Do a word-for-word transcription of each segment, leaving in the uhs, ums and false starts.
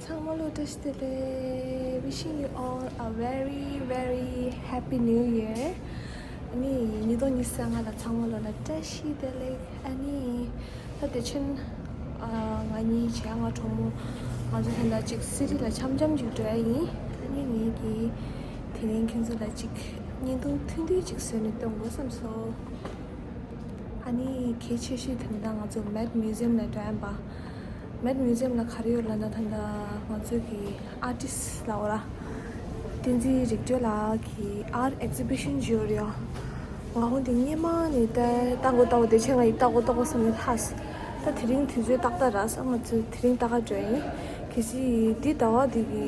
ཚང་མ་ལོ་བཀྲ་ཤིས་བདེ་ལེགས། Wishing you all a very very happy new year. ཨ་ནི་ཉིས་སྟོང་ཉི་ཤུ་རྩ་ལྔ་ལ་ཚང་མ་ལོ་ལ་བཀྲ་ཤིས་བདེ་ལེགས། ཨ་ནི་ད་བདེ་ཆེན་ཨ་ང་གཉིས་བྱས་ང་གྲོགས་མོ་ང་ཚོ་ད་ལྟ་ཅིག་སི་ཊི་ལ་འཆམ་འཆམ་ཅིག་འགྲོ་ཡ་ཡིན། ཨ་ནི་ངེད་ཀྱིས་དེ་རིང་ཁྱོད་ཚོ་ལ་ཅིག་བརྙན་ཐུང་ཐུང་ཐུང་ཅིག་བཟོས་ནས་སྟོན་དགོས་བསམ་སོང་། ཨ་ནི་གལ་ཆེ་ཤོས་དེ་ད་ང་ཚོ་མེད་མིའུ་ཛི་ཡམ་ལ་འགྲོ་ཡ་ཡིན་པ། མེད་མིའུ་ཛི་ཡམ་ལ་ག་རེ་ཡོད་ལབ་ན་ད་ལྟ་ང་ཚོ་གི་ཨར་ཊིསི་ལབ་དགོས་ར། བསྟན་འཛིན་རིག་སྒྲོལ་ལགས་ཀྱི་ཨར་ཊི་ཨེག་ཛི་བི་ཤན་ཅིག་ཡོད་རེད་ཡ། ང་ཧོན་དེ་སྔོན་མ་ནས་ལྟ་ལྟ་དགོས་ལྟ་དགོས་བསྡད་བྱས་ང་ཡིས་ལྟ་དགོས་ལྟ་དགོས་བསམ་ནས་ལྷག་ད་དེ་རིང་དུས་ཚོད་ཏག་ཏག་རག་སོང་། ང་ཚོ་དེ་རིང་ལྟ་ག་འགྲོ་ཡ་ཡིན། གལ་སྲིད་འདི་ཟླ་བ་འདི་གི་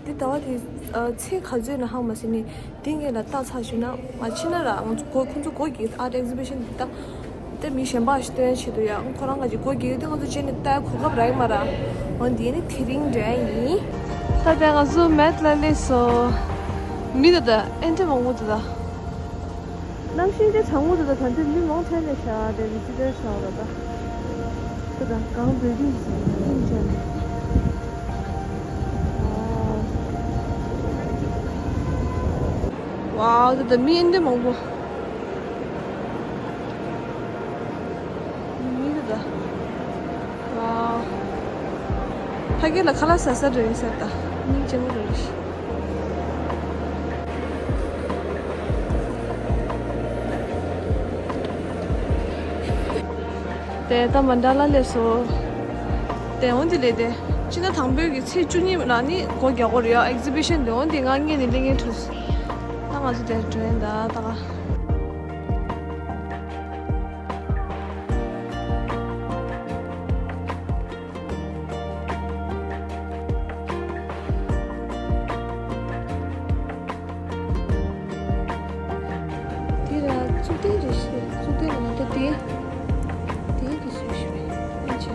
འདི་ཟླ་བ་འདི་ཨ་ཚེས་ག་ཚོད་ན་ཧ་མ་ཟིན་ནི། འདི་ངས་ལ་ལྟ་ཚར་ཞུ་ན་ང་ཕྱིན་ན་ར་ང་ཚོ་གོ་ཁོང་ཚོ་སྒོ་འགྱེལ། ཨར་ཊི་ཨེག་ཛི་བི་ཤན་འདི་ལྟ་ལྟ་མི་གཞན་པ་ཞིག་སྟོན་ཆེད་དུ་ཡ། ཁོ་རང་ག་ཅིག་སྒོ་འགྱེལ་ཡོད་དེ་ང་ཚོ་བྱས་ནས་ལྟ་གོ་སྐབས་རག་གི་མ་ར། འོ་འདི་ནི་དེ་རིང་འགྲོ་ཡ་ཡིན། ད་ལྟ་ང་ཚོ་མེད་ལ་སླེབས་སོང་། མི་ད་ལྟ་ཨེ་འདྲ་མང་པོ་འདུག་ད། གནམ་གཤིས་དེ་གྲང་མོ་འདུག་ད། ད་འདིར་མི་མང་ཆེ་ནས་ཤག་དེ་མི་ཅི་དེར་ཤག་ར་ད། ད་ད་གང་འདོད་རྒྱུ་ཞིག་ཡིན་ཆེ་ནས། ཝའོ། ད་ད་མི་ཨེ་འདྲ་མང་པོ། མི་ད་ད། ཝའོ། ཕ་གི་ལ་ཁ་ལག་ཟ་ས་འགྲོ་ཡིན་ཟེར་ད། སྙིང་རྗེ་མོ་འགྲོ་རེད། དེ་ད་མན་ཌ་ལ་སླེབས་སོང་། དེ་འོན་ཏེ་ལས་དེ་སྤྱི་ཟླ་དང་པོའི་གི་ཚེས་བཅུ་གཉིས་ལ་ནི་སྒོ་རྒྱག་དགོས་རེད་ཡ། ཨེག་ཛི་བི་ཤན་དེ་འོན་ཏེ་ང་ངས་ནི་སླེབས་མཁན་ཐུག་སོང་། ད་ང་ཚོ་དེར་འགྲོ་ཡིན་ད་ད་ག་དེ་ར་གཙུག་རྟེན་རེད་ཤག་གཙུག་རྟེན་ལ་ད་དེ། དེ་གི་སུ་ཞིག་རེད་ཨེ་ཆེ།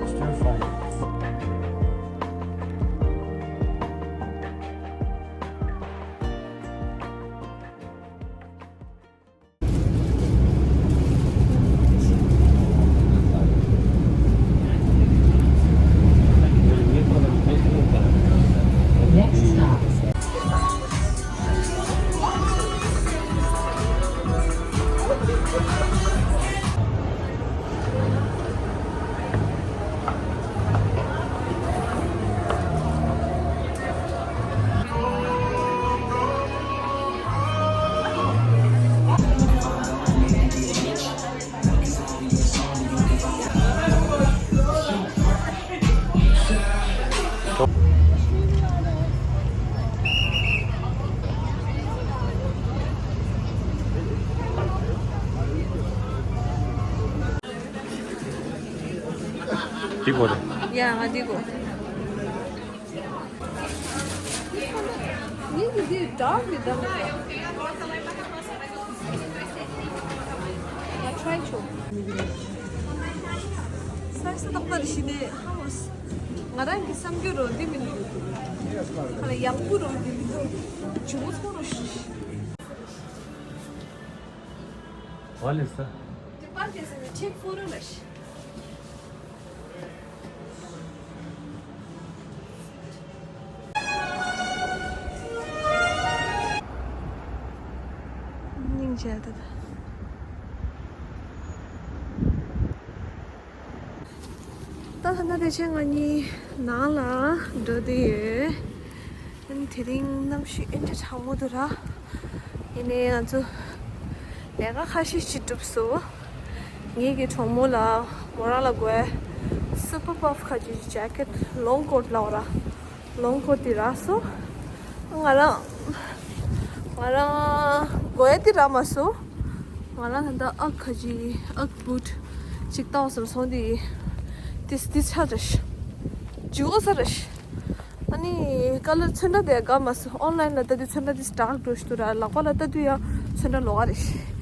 Stir fry. Next stop. འདི་གོ་རེད། ཡ་ང་འདི་གོ། ངས་འདི་འདྲ་མི་འདྲ་མི་འདྲ། ང་try ཆོག་སར་ས་ཏག་ཏག་ཞིག་ནས་ཧ་མོ་ང་རང་གི་བསམ་རྒྱུ་རོ་འདི་མི་འདུག་ཁ་ལ་ཡག་པོ་རོ་འདི་མི་འདུག་ཇོ་མོ་ཚོ་རོ་ཤི། What is that? Department is a check for us. སྙིང་རྗེ་ད། ད་ལྟ་དེ་ཆེན་ང་གཉིས་ནང་ལ་འགྲོ་དུས་ཡོད། དེ་རིང་གནམ་གཤིས་ཨེ་འདྲ་གྲང་མོ་འདུག་ར། ཡིན་ནའི་ང་ཚོ་ལས་ཀ་ཁ་ཤས་ཤིག་གྲུབ་སོང་། ངེད་ཀྱི་གྲོགས་མོ་ལ་མོ་རང་ལ་དགོས་Super Puff ཁ་ཅིག་jacket long coat ལབ་ར། long coat དེ་རག་སོང་། ང་རང་ང་རང་དགོས་དེ་རག་མ་སོང་། ང་རང་ད་ལྟ་ཨག་ཁ་ཅིག་ཨག་boot ཅིག་ལྟ་བ་སོང་སོང་དེ་དེ་དེ་ཆ་རེད། ཇི་འོ་ས་རེད། ཨ་ནི་ཀ་ལར་ཚོན་ཁྲ་དེ་དགའ་མ་སོང་། ཨོན་ལན་ལ་ལྟ་དུས་ཚོན་ཁྲ་དེ་dark འགྲོ་ཞིག་འདུག་ར། ལག་པ་ལ་ལྟ་དུས་ཡང་ཚོན་ཁྲ་ལོགས་ཀ་རེད།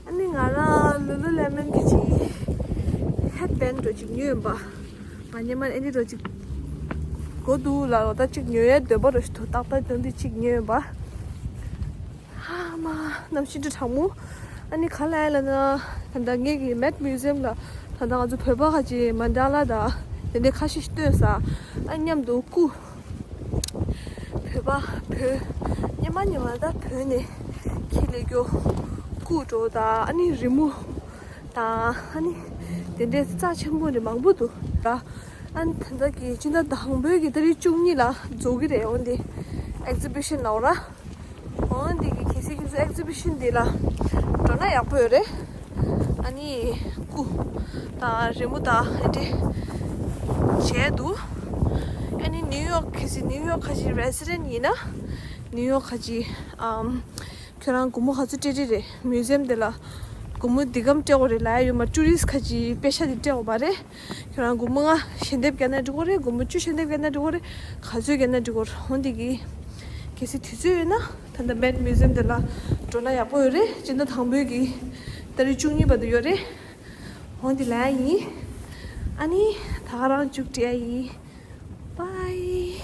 ཨ་ནི་ང་རང་ལུ་ལུ་ལེ་མོན་གྱི་ཅིག་headband འགྲོ་ཅིག་ཉོས་ཡིན་པ། ང་སྙེ་མ་ཨེ་འདི་འགྲོ་ཅིག་གོ་འདུག་ལ་ལོ་ད་ཅིག་ཉོ་ཡའི་འདོད་པ་རོ་ཞིག་འདུག་ཏག་ཏག་དོན་དེ་ཅིག་ཉོས་ཡིན་པ། ཧ་མ་གནམ་གཤིས་འདྲ་གྲང་མོ། ཨ་ནི་ག་ལ་ཡ་ལ་ན་ད་ལྟ་ངེད་ཀྱི་Met Museum ལ་ད་ལྟ་ང་ཚོ་བོད་པ་ཁ་ཅིག་མན་ཌ་ལ་དང་དེ་འདྲའི་ཁ་ཤས་ཤིག་བཏོན་ས། ཨ་མཉམ་དུ་སྐུ། བོད་པ་བོད། སྙེ་མ་སྙེ་མ་ད་བོད་ནས་ཁྱི་ལས་སྐྱོ། སྐུ་འགྲོ་དང་ཨ་ནི་རི་མོ་དང་ཨ་ནི་དེ་འདྲའི་རྩ་ཆེན་པོ་རེ་མང་པོ་འདུག་ར། ཨ་ནི་ད་ལྟ་གི་སྤྱི་ཟླ་དང་པོའི་གི་ཏ་རིག་བཅུ་གཉིས་ལ་རྫོགས་ཀྱི་རེད། འོན་ཏེ་exhibition ལབ་ར། འོན་ཏེ་གི་གལ་སྲིད་ཁྱེད་ཚོ་exhibition འདི་ལ་འགྲོ་ན་ཡག་པོ་ཡོད་རེད། ཨ་ནི་སྐུ་དང་རི་མོ་དང་ཨེ་འདྲ་བྱས་འདུག་ཨ་ནི་ནིའུ་ཡོག་གལ་སྲིད་ནིའུ་ཡོག་ཁ་ཅིག་resident ཡིན་ན་ནིའུ་ཡོག་ཁ་ཅིག་ཨམ་ཁྱོད་རང་སྒོར་མོ་ག་ཚོད་སྤྲད་ཀྱི་རེད། museum དེ་ལ་སྒོར་མོ་འདི་གམ་སྤྲད་དགོས་རེད་ལབ་ཡ་ཡོད་མ། tourist ཁ་ཅིག་པེ་ཤ་དེ་སྤྲད་དགོས་མ་རེད། ཁྱོད་རང་སྒོར་མོ་ལྔ་ཞལ་འདེབས་བརྒྱབ་ན་འགྲིག་གི་རེད། སྒོར་མོ་བཅུ་ཞལ་འདེབས་བརྒྱབ་ན་འགྲིག་གི་རེད། ག་ཚོད་བརྒྱབ་ན་འགྲིག་གི་རེད། འོན་ཏེ་གི་གལ་སྲིད་དུས་ཚོད་ཡོད་ན་ད་ལྟ་Met Museum དེ་ལ་འགྲོ་ན་ཡག་པོ་ཡོད་རེད། སྤྱི་ཟླ་དང་པོའི་གི་ཏ་རིག་བཅུ་གཉིས་བར་དུ་ཡོད་རེད། འོན་ཏེ་ལབ་ཡ་ཡིན། ཨ་ནི་ད་ག་རང་མཇུག་སྒྲིལ་ཡ་ཡིན། Bye.